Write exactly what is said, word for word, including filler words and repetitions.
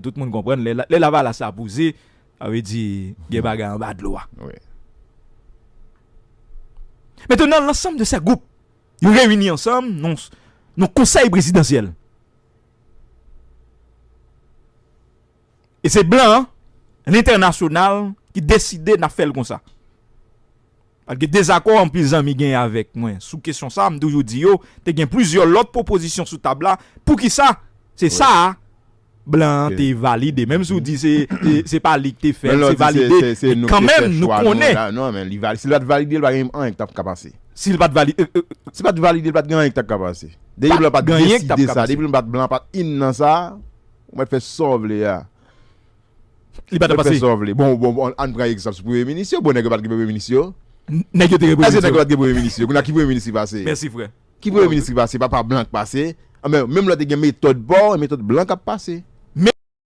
Tout moun konprann, lè, lè Lavalas la poze, sa vle di gen bagay anba dlo a. Wi. Maintenant, l'ensemble de ces groupes, yo reyini ansanm nan yon konsèy prezidansyèl. E se blan an, lentènasyonal, ki deside n ap fè l konsa. Paske dezakò anpil zanmi genyen avèk mwen sou kesyon sa, m toujou di yo, te gen plizyè lòt pwopozisyon sou tab la. Poukisa? Se sa a, blan an te valide. Menm si w di se, se, se pa li ki te fè l, se valide. Men kanmenm, nou konnen. Non, men li valide. Si l pa t valide, li pa t gen anyen ki t ap ka pase. Si l pa t valide, si l pa t valide, li pa t gen anyen ki t ap ka pase. Depi blan pa t deside sa, depi blan pa t in nan sa, ou mèt fè sa w vle a. Li pa t ap pase. Fè sa w vle. Bon, bon, bon, ann pran egzanp sou premye minis yo. Bon, nèg yo pa t gen premye minis yo. Nèg yo te gen premye minis yo. Èske nèg yo pa t gen premye minis yo? Kounye a ki premye minis ki pase? Mèsi, frè. Ki premye minis ki pase? Papa blan ki pase? Anben, menm lè te gen metòd pa w, e metòd blan k ap pase.